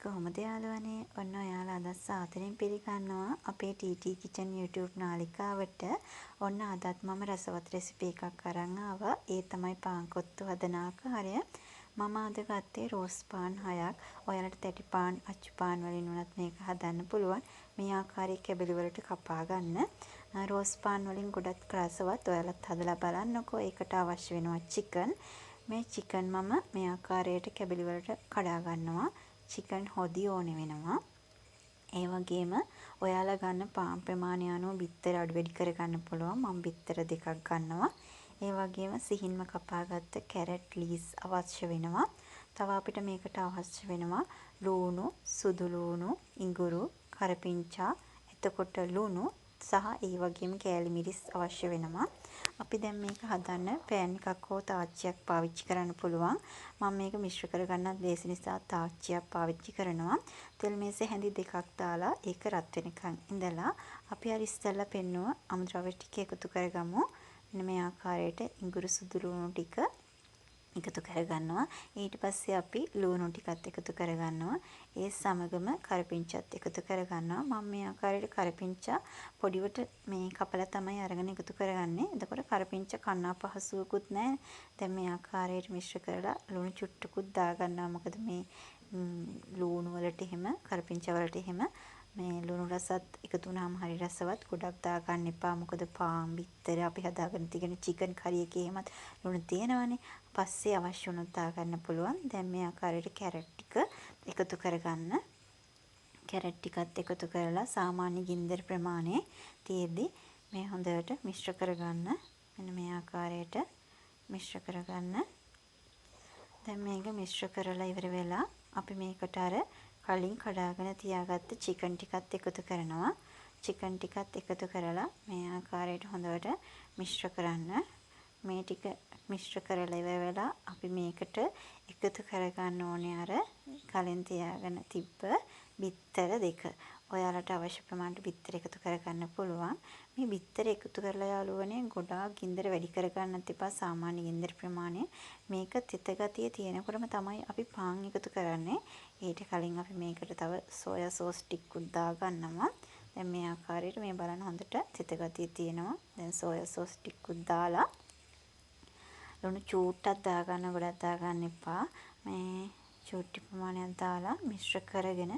කොහොමද යාළුවනේ? ඔන්න ඔයාලා අදත් සාදරයෙන් පිළිගන්නවා අපේ TT Kitchen YouTube නාලිකාවට. ඔන්න අදත් මම රසවත් රෙසිපි එකක් අරන් ආවා. ඒ තමයි පාන් කොත්තු හදන ආකාරය. මම අද ගත්තේ රෝස් පාන් 6ක්. ඔයාලට තැටි පාන්, අච්චු පාන් වලින් වුණත් මේක හදන්න පුළුවන්. මේ ආකාරයේ කැබලි වලට කපා ගන්න. රෝස් පාන් වලින් ගොඩක් රසවත්. ඔයාලත් හදලා බලන්නකෝ. ඒකට අවශ්‍ය වෙනවා චිකන්. මේ චිකන් මම මේ ආකාරයට කැබලි වලට කඩා ගන්නවා. චිකන් හොදි ඕනේ වෙනවා. ඒ වගේම ඔයාලා ගන්න පාන් ප්‍රමාණය අනුව බිත්තර අඩු වැඩි කරගන්න පුළුවන්. මම බිත්තර දෙකක් ගන්නවා. ඒ වගේම සිහින්ම කපාගත්ත කැරට් ලීස් අවශ්‍ය වෙනවා. තව අපිට මේකට අවශ්‍ය වෙනවා ලූණු, සුදු ලූණු, ඉඟුරු, කරපිංචා, එතකොට ලුණු සහ ඒ වගේම කෑලි මිරිස් අවශ්‍ය වෙනවා. අපි දැන් මේක හදන්න පෑන් එකක් හෝ තාච්චියක් පාවිච්චි කරන්න පුළුවන්. මම මේක මිශ්‍ර කරගන්නත් ලේසි නිසා තාච්චියක් පාවිච්චි කරනවා. තෙල් මේසේ හැඳි දෙකක් දාලා ඒක රත් වෙනකන් ඉඳලා අපි අර ඉස්සෙල්ලා පෙන්නුව අමුද්‍රව්‍ය ටික එකතු කරගමු. මෙන්න මේ ආකාරයට ඉඟුරු සුදු ලුණු ටික එකතු කරගන්නවා. ඊට පස්සේ අපි ලුණු ටිකත් එකතු කරගන්නවා. ඒ සමගම කරපිංචත් එකතු කරගන්නවා. මම මේ ආකාරයට කරපිංචා පොඩිවට මේ කපලා තමයි අරගෙන එකතු කරගන්නේ. එතකොට කරපිංචා කන්න අපහසුවකුත් නෑ. දැන් මේ ආකාරයට මිශ්‍ර කරලා ලුණු චුට්ටකුත් දාගන්නවා. මොකද මේ ලුණු වලට එහෙම කරපිංචා වලට එහෙම මේ ලුණු රසත් එකතු වුණාම හරි රසවත්. ගොඩක් දාගන්න එපා. මොකද පාන් බිත්තර අපි හදාගෙන තියෙන චිකන් කරි එකේ එහෙමත් ලුණු තියෙනවනේ. පස්සේ අවශ්‍ය වුණොත් දාගන්න පුළුවන්. දැන් මේ ආකාරයට කැරට් ටික එකතු කරගන්න. කැරට් ටිකත් එකතු කරලා සාමාන්‍ය ගින්දර ප්‍රමාණය තියෙද්දි මේ හොඳට මිශ්‍ර කරගන්න. මෙන්න මේ ආකාරයට මිශ්‍ර කරගන්න. දැන් මේක මිශ්‍ර කරලා ඉවර වෙලා අපි මේකට අර කලින් කඩාගෙන තියාගත්ත චිකන් ටිකත් එකතු කරනවා. චිකන් ටිකත් එකතු කරලා මේ ආකාරයට හොඳට මිශ්‍ර කරන්න. මේ ටික මිශ්‍ර කරලා ඉවර වෙලා අපි මේකට එකතු කරගන්න ඕනේ අර කලින් තියාගෙන තිබ්බ බිත්තර දෙක. ඔයාලට අවශ්‍ය ප්‍රමාණයට බිත්තර එකතු කරගන්න පුළුවන්. මේ බිත්තර එකතු කරලා යාළුවනේ ගොඩාක් ගින්දර වැඩි කරගන්නත් එපා, සාමාන්‍ය ගින්දර ප්‍රමාණය. මේක තෙත ගතිය තියෙනකොටම තමයි අපි පාන් එකතු කරන්නේ. ඊට කලින් අපි මේකට තව සෝයා සෝස් ටිකකුත් දාගන්නවා. දැන් මේ ආකාරයට මේ බලන්න හොඳට තෙත ගතිය තියෙනවා. දැන් සෝයා සෝස් ටිකකුත් දාලා ලුණු චූට්ටක් දාගන්න, ගොඩක් දාගන්න එපා. මේ චූට්ටි ප්‍රමාණයක් දාලා මිශ්‍ර කරගෙන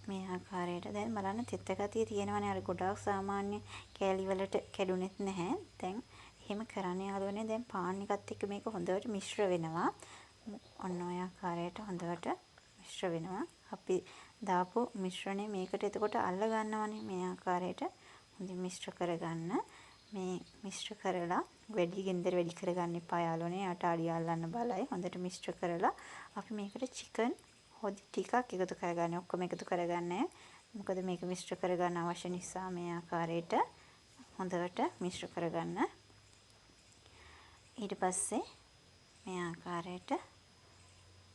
මේ ආකාරයට දැන් බලන්න තෙත ගතිය තියෙනවනේ. අර ගොඩාක් සාමාන්‍ය කෑලි වලට කැඩුනෙත් නැහැ. දැන් එහෙම කරන්න යාළුවනේ දැන් පාන් එකත් එක්ක මේක හොඳට මිශ්‍ර වෙනවා. ඔන්න ඔය ආකාරයට හොඳට මිශ්‍ර වෙනවා. අපි දාපු මිශ්‍රණය මේකට එතකොට අල්ල ගන්නවනේ. මේ ආකාරයට හොඳින් මිශ්‍ර කරගන්න. මේ මිශ්‍ර කරලා වැඩි ගින්දර වැඩි කරගන්න එපා යාළුවනේ. යට අඩිය අල්ලන්න බලයි. හොඳට මිශ්‍ර කරලා අපි මේකට චිකන් හොදි ටිකක් එකතු කරගන්න. ඔක්කොම එකතු කරගන්නේ. මොකද මේක මිශ්‍ර කරගන්න අවශ්‍ය නිසා මේ ආකාරයට හොඳට මිශ්‍ර කරගන්න. ඊට පස්සේ මේ ආකාරයට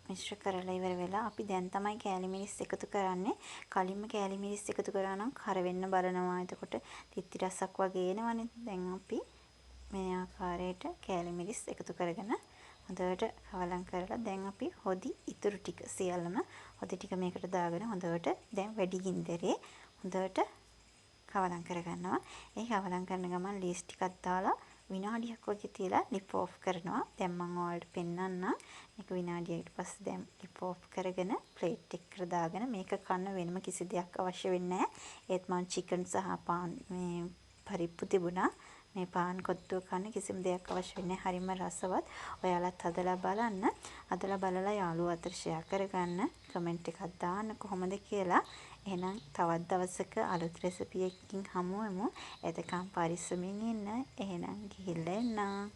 මිශ්‍ර කරලා ඉවර වෙලා අපි දැන් තමයි කෑලි මිරිස් එකතු කරන්නේ. කලින්ම කෑලි මිරිස් එකතු කරා නම් කර වෙන්න බලනවා. එතකොට තිත්ති රසක් වගේ එනවනේ. දැන් අපි මේ ආකාරයට කෑලි මිරිස් එකතු කරගෙන හොඳට කවලම් කරලා දැන් අපි හොදි ඉතුරු ටික සියල්ලම හොදි ටික මේකට දාගෙන හොඳට දැන් වැඩි ගින්දරේ හොඳට කවලම් කරගන්නවා. ඒ කවලම් කරන ගමන් ලීස් ටිකක් දාලා විනාඩියක් වගේ තියලා ලිප ඔෆ් කරනවා. දැන් මම ඔයාලට පෙන්නන්නම්. මේක විනාඩියකට පස්සේ දැන් ලිප ඔෆ් කරගෙන ප්ලේට් එකකට දාගෙන මේක කන්න වෙනම කිසි දෙයක් අවශ්‍ය වෙන්නේ නැහැ. ඒත් මම චිකන් සහ පාන් මේ පරිප්පු තිබුණා. මේ පාන් කොත්තුව කන්න කිසිම දෙයක් අවශ්‍ය වෙන්නේ නැහැ. හරිම රසවත්. ඔයාලත් හදලා බලන්න. හදලා බලලා යාළුවෝ අතර ෂෙයා කරගන්න. කමෙන්ට් එකක් දාන්න කොහොමද කියලා. එහෙනම් තවත් දවසක අලුත් රෙසිපි එකකින් හමු වෙමු. එතකන් පරිස්සමින් ඉන්න. එහෙනම් ගිහිල්ලා එන්නම්.